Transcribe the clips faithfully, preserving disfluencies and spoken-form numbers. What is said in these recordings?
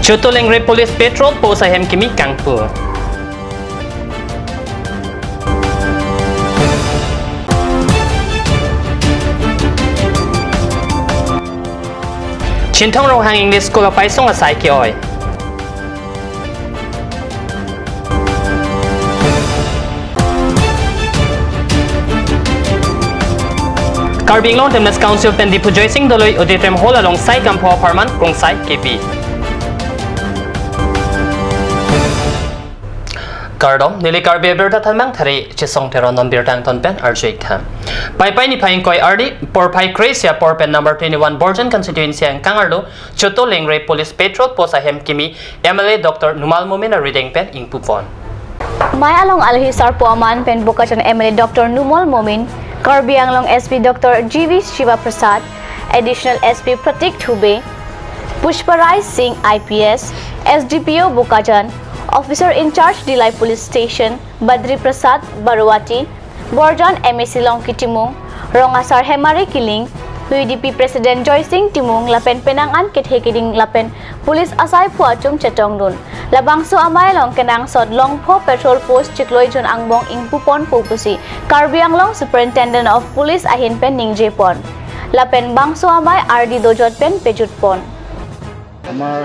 Chotolengri Police Patrol Post ahem kimi kangpu. Chinthong Ronghang English School apaisong asai ke-oi. Karbi Anglong Autonomous Council pen Diphu Joysing Doloi Auditorium Hall along Sai Kampho apharman krungsai kebi. Kardom, neli Karbi Abirta Thanmang Thari, Chesong Teron non birta angton pen arju-ik tha. Paipai niphai ingkoi arni, porphai kre-isi apor pen number twenty-one Borjan constituency angkang arlo, Chotolengri Police Patrol Post ahem kimi M L A Doctor Numal Momin arideng pen ingpupon. Amei along alohi sarpo aman pen Bokajan M L A Doctor Numal Momin, Karbi Anglong S P Doctor G V Shiva Prasad, Additional S P Pratik Dubey, Pushparai Singh I P S, S D P O Bokajan, Officer in Charge Dillai Police Station, Badri Prasad Barwati, Borjan M A C Longki Timung, Rong Asar Hemari Killing, U D P President Joysing Timung lapen penang an kethe keding lapen police asaiphu atum chetongdun. Labangso amei along kenangsot Longpho Patrol Post chiklo ijun angbong ingpupon pu pusi Karbi Anglong Superintendent of Police ahin pen ningjepon. Lapen bangso amei ardi dojot pen pejutpon. আমাৰ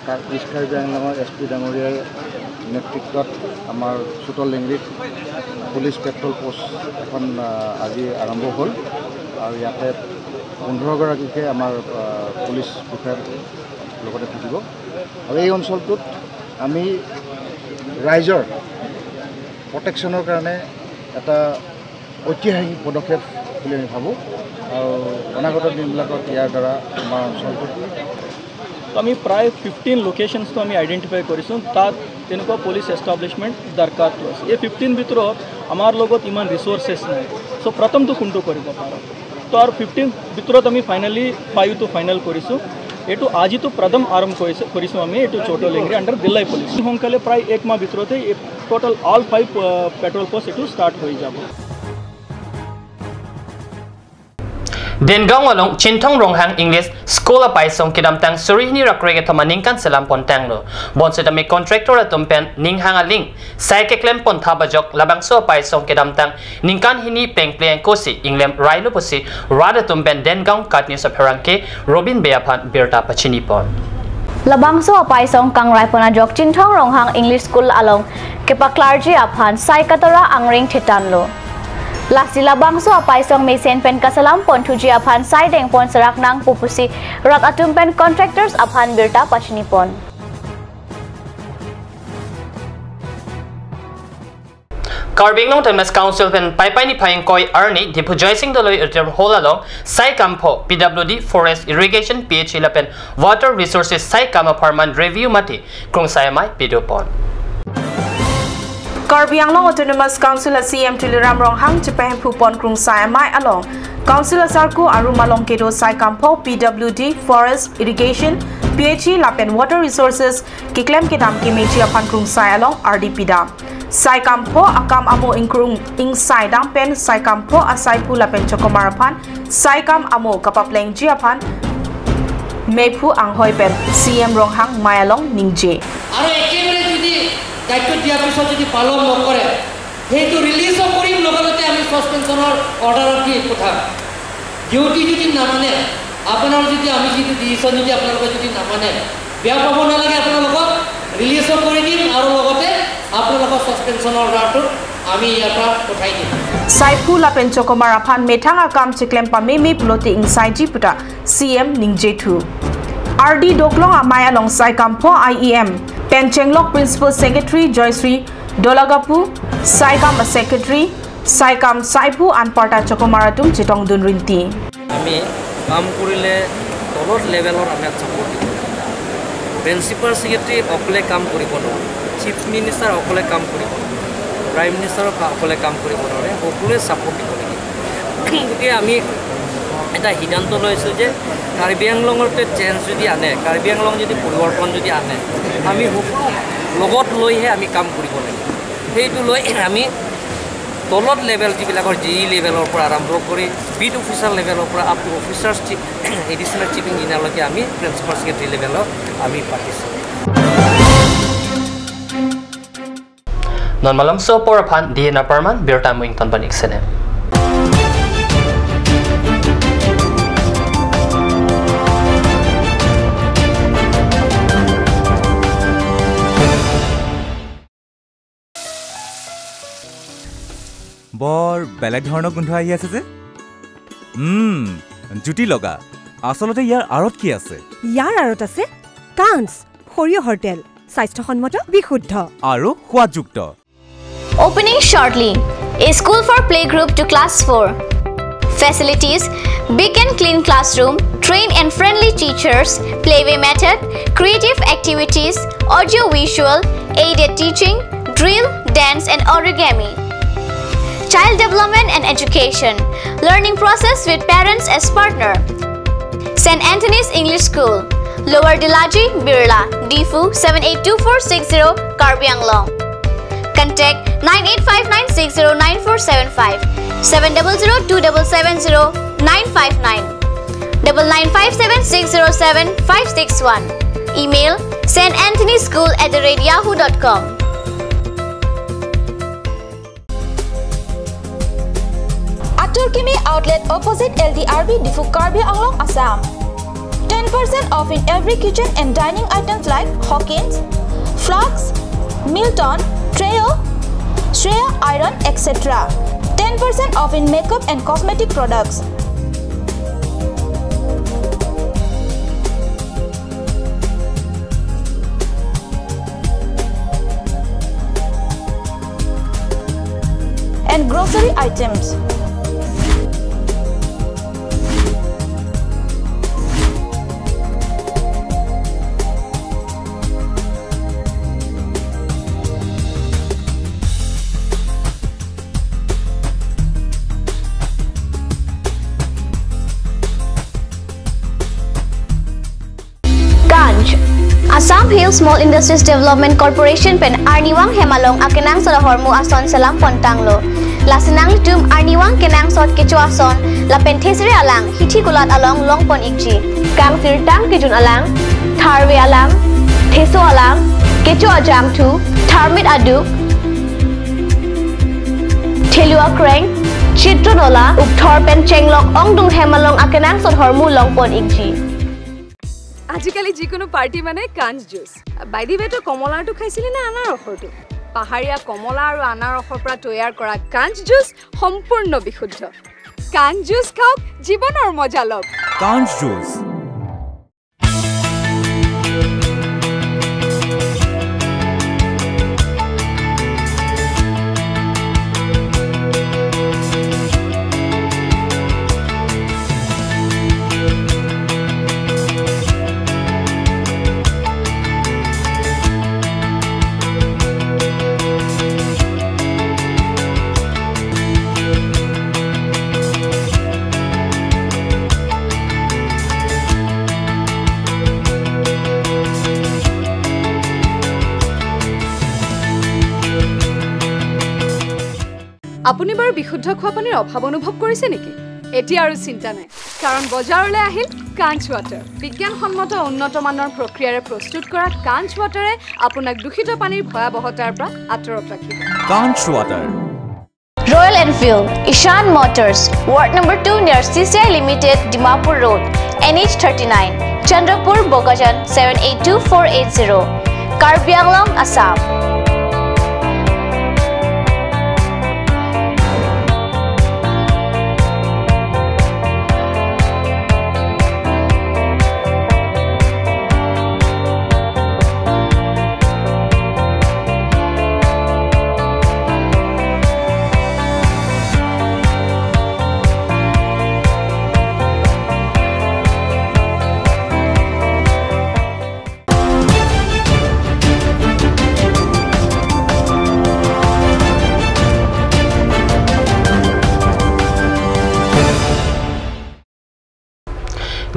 কা-, ইষ্ট কাৰ্বি আংলঙৰ S P ডাঙৰীয়াৰ নেতৃত্বত আমাৰ চোতল লেংৰিত police petrol post এখন, আহ, আজি আৰম্ভ হ'ল আৰু ইয়াতে পোন্ধৰ গৰাকীকে আমাৰ, আহ, পুলিচ বিষয়াৰ লগতে থাকিব। আৰু এই অঞ্চলটোত আমি ৰাইজৰ প্ৰটেকশ্যনৰ কাৰণে এটা ঐতিহাসিক পদক্ষেপ বুলি আমি ভাবোঁ আৰু অনাগত দিনবিলাকত ইয়াৰ দ্বাৰা আমাৰ অঞ্চলটোত তো আমি প্ৰায় ফিফটিন লোকেশ্যনছটো আমি আইডেণ্টিফাই কৰিছোঁ, তাত তেনেকুৱা পুলিচ এষ্টাব্লিছমেণ্ট দৰকাৰটো আছে। এই ফিফটিন ভিতৰত আমাৰ লগত ইমান ৰিচ'ৰ্চেছ নাই। চ' প্ৰথমটো কোনটো কৰিব পাৰোঁ? তো আৰু ফিফটিন ভিতৰত আমি ফাইনেলি ফাইভটো ফাইনেল কৰিছোঁ। এইটো আজিতো প্ৰথম আৰম্ভ কৰিছে, কৰিছোঁ আমি এইটো চোতল লেংৰি আণ্ডাৰ দিল্লাই পুলিচ। সোনকালে প্ৰায় এক মাহ ভিতৰতে এই টোটেল অল ফাইভ, আহ, পেট্ৰল পোষ্ট এইটো ষ্টাৰ্ট হৈ যাব। Dengaon along Chinthong Ronghang English School apaisong kedamtang suri hini ra kre-kethom aningkan selam pon tanglo. Bonsitame contractor atum pen ninghang aling sai keklem pon thap ajok labangso apaisong kedamtang ningkan hini pengple angkosi inglem railo pusi rat atum pen Dengaon KAT News apherangke Robin Bey aphan birta pachini pon. Labangso apaisong kangrai pon ajok Chinthong Ronghang English School along kepaklarji aphan sai katara angring thetanlo. Lasi labangso apaisong mesen pen kaselam pon thuji aphan sai dengpon serak nang pu pusi rat atum pen contractors aphan birta pachini pon. Karbi Anglong Autonomous Council pen Paipai niphai ingkoi arni Diphu Joysing Doloi Auditorium Hall along Sai Kampho, P W D, Forest, Irrigation, P H E lapen Water Resources sai kam apharman review mate krungsai amei pidopon. Karbi Anglong Autonomous Council a C E M Tuliram Ronghang chepahemphu pon krungsai amei along Council asarku arum along kedo Sai Kampho, P W D, Forest, Irrigation, P H E lapen Water Resources keklem kedam kemeji aphan krungsai along ardi pidam. Sai Kampho akam amo ingkrung ingsai dam pen Sai Kampho asaiphu lapen chokomar aphan sai kam amo kapaplengji aphan mephu anghoi pen C E M Ronghang amei along ningje. আৰু একেবাৰে যদি দায়িত্ব দিয়াৰ পিছত যদি পালন নকৰে, সেইটো ৰিলিজো কৰিম, লগে লগে আমি ছাছপেনশ্যনৰ অৰ্ডাৰত দি পঠাম। ডিউটি যদি নামানে, আপোনাৰ যদি আমি যিটো ডিচিশ্যন যদি আপোনালোকে যদি নামানে, বেয়া পাব নালাগে, আপোনালোকক ৰিলিজো কৰি দিম আৰু লগতে আপোনালোকৰ ছাছপেনশ্যনৰ অৰ্ডাৰটো আমি ইয়াৰ পৰা পঠাই দিম। Saiphu lapen chokomar aphan methang akam chiklem pameme pulote ingsaiji puta C M ningje thu. Ardi doklong amei along Sai Kampho I E M pen chenglok Principal Secretary Joyshri Dolagapu, Sai Kam Secretary, Sai Kam Saiphu anparta chokomar atum chetongdun rinti. আমি কাম কৰিলে তলৰ লেভেলৰ আমি ছাপোৰ্ট দিব লাগে। Principal secretary অকলে কাম কৰিব নোৱাৰে, চিফ মিনিষ্টাৰ অকলে কাম কৰিব নোৱাৰে, প্ৰাইম মিনিষ্টাৰৰ কা-, অকলে কাম কৰিব নোৱাৰে, সকলোৱে ছাপোৰ্ট দিব লাগে। গতিকে আমি এটা সিদ্ধান্ত লৈছোঁ যে কাৰ্বি আংলঙতে চেঞ্জ যদি আনে, কাৰ্বি আংলং যদি পৰিৱৰ্তন যদি আনে, আমি সকলো লগত লৈহে আমি কাম কৰিব লাগিব। সেইটো লৈ আমি তলত লেভেল যিবিলাকৰ জি ই লেভেলৰ পৰা আৰম্ভ কৰি বিট অফিচাৰ লেভেলৰ পৰা up to officer chief, additional chief ইঞ্জিনিয়াৰলৈকে আমি প্ৰিন্সিপাল ছেক্ৰেটাৰী লেভেলত আমি পাতিছোঁ। Non malomso apor aphan D N R Parman, birta mo ingtonpon ik sene. বৰ বেলেগ ধৰণৰ গোন্ধ আহি আছে যে। উম, জুতি লগা। আচলতে ইয়াৰ আঁৰত কি আছে? ইয়াৰ আঁৰত আছে কাঞ্চ, সৰিয়হৰ তেল, স্বাস্থ্যসন্মত, বিশুদ্ধ। আৰু সোৱাদযুক্ত। Opening shortly. A school for playgroup to class four. Facilities: big and clean classroom, trained and friendly teachers, playway method, creative activities, audio-visual, aided teaching, drill, dance and origami. Child development and education. Learning process with parents as partner. Saint Anthony's English School, Lower Dilaji, Birla, Diphu seven eight two four six zero, Karbi Anglong. Contact nine eight five nine six zero nine four seven five, seven double zero two double seven zero nine five nine, double nine five seven six zero seven five six one. Email: saint anthony school at the rate yahoo dot com. Atur Kimi Outlet, opposite L D R B, Diphu, Karbi Anglong, Assam. Ten percent off in every kitchen and dining items like Hawkins, flasks, Milton, Treo, Shreya iron, et cetera. Ten percent off in makeup and cosmetic products. And grocery items. Kanch. Assam Hill Small Industries Development Corporation pen arnivang hem along akenangsot ahormu ason selam pon tanglo. Lasi nanglitum arnivang kenangsot kecho ason lapen thesere alang hithi kulat along longpon ikji. Kangsirtang kejun alang, tharve alang, theso alang, kecho ajangthu, tharmit aduk, thelu akreng, chitron ola, ukthor pen chenglok ongdung hem along akenangsot hormu longpon ikji. আজিকালি যিকোনো পাৰ্টি মানে কাঞ্চ juice. By the way, তই কমলাৰটো খাইছিলি নে আনাৰসৰটো? পাহাৰীয়া কমলা আৰু আনাৰসৰ পৰা তৈয়াৰ কৰা কাঞ্চ জুচ সম্পূৰ্ণ বিশুদ্ধ। কাঞ্চ জুচ খাওক, জীৱনৰ মজা লওক। কাঞ্চ জুচ। আপুনি বাৰু বিশুদ্ধ খোৱা পানীৰ অভাৱ অনুভৱ কৰিছে নেকি? এতিয়া আৰু চিন্তা নাই, কাৰণ বজাৰলৈ আহিল কাঞ্চ ৱাটাৰ। বিজ্ঞানসন্মত উন্নত মানৰ প্ৰক্ৰিয়াৰে প্ৰস্তুত কৰা কাঞ্চ ৱাটাৰে আপোনাক দূষিত পানীৰ ভয়াৱহতাৰ পৰা আঁতৰত ৰাখিব। কাঞ্চ water. Royal Enfield, Ishan Motors, Ward number two near C C I Limited, Dimapur Road, N H thirty-nine, Chandrapur, Bokajan seven eight two four eight zero, Karbi Anglong, Assam.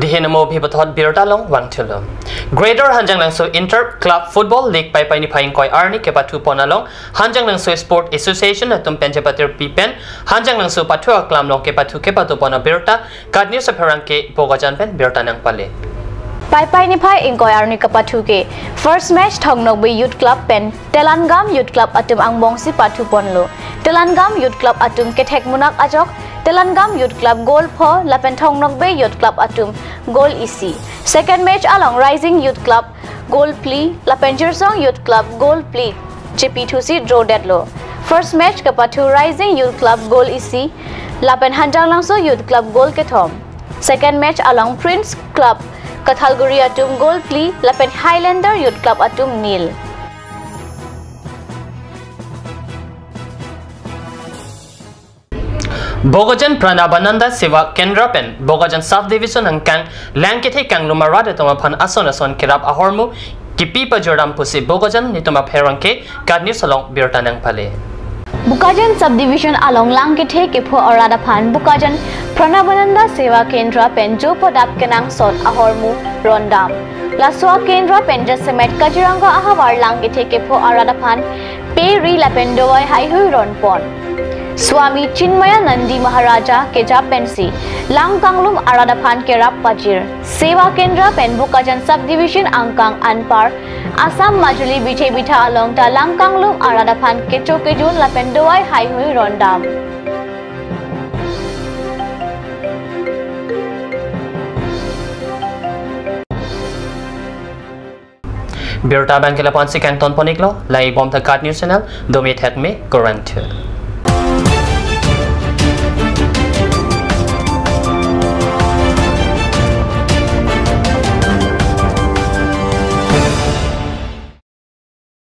Dihin mo bhi bathot birta long vangthulo. Greater Hanjanglangso Inter Club Football League paipai niphai ingkoi arni kepathu pon along Hanjanglangso Sport Association atum pen chepatir pi pen Hanjanglangso pathu aklam long kepathu kepathu pon abirta KAT News apherangke Bokajan pen birta nangpale. Paipai niphai ingkoi arni kapathu ke first match Thong Nokbe Youth Club pen Telangam Youth Club atum angbongsi pathuponlo. Telangam Youth Club atum kethek munak ajok Telangam Youth Club goal pho lapen Thong Nokbe Youth Club atum goal isi. Second match along Rising Youth Club goal phli lapen Jirsong Youth Club goal phli chepithusi draw detlo. First match kapathu Rising Youth Club goal isi lapen Hanjanglangso Youth Club goal kethom. Second match along Prince Club Kathalguri atum goal phli lapen Highlander Youth Club atum nil. Bokajan Pranabananda Seva Kendra pen Bokajan Sub Division angkang lang kethe kanglum arat atum aphan ason ason kerap ahormu kipi pajordam pusi Bokajan netum apherang ke KAT News along birta nangpale. Bokajan Sub Division along lang kethe kepho arat aphan Bokajan Pranabananda Seva Kendra pen jo padap kenangsot ahormu rondam. Laso akendra pen jasemet Kaziranga ahavar lang kethe kepho arat aphan pe ri lapen dovai haihui ronpon. Swami Chinmayanandi Maharaja keja pensi lang kanglum arat aphan kerap pajir. Seva Kendra pen Bokajan Sub Division angkang anpar Assam Majuli Bithe Bitha along ta lang kanglum arat aphan kecho kejun lapen dovai haihui rondam. Birta abang ke lapu-ansi kangtonpon-iklo, langibom ta KAT News Channel, dome thekme, kurvangthu.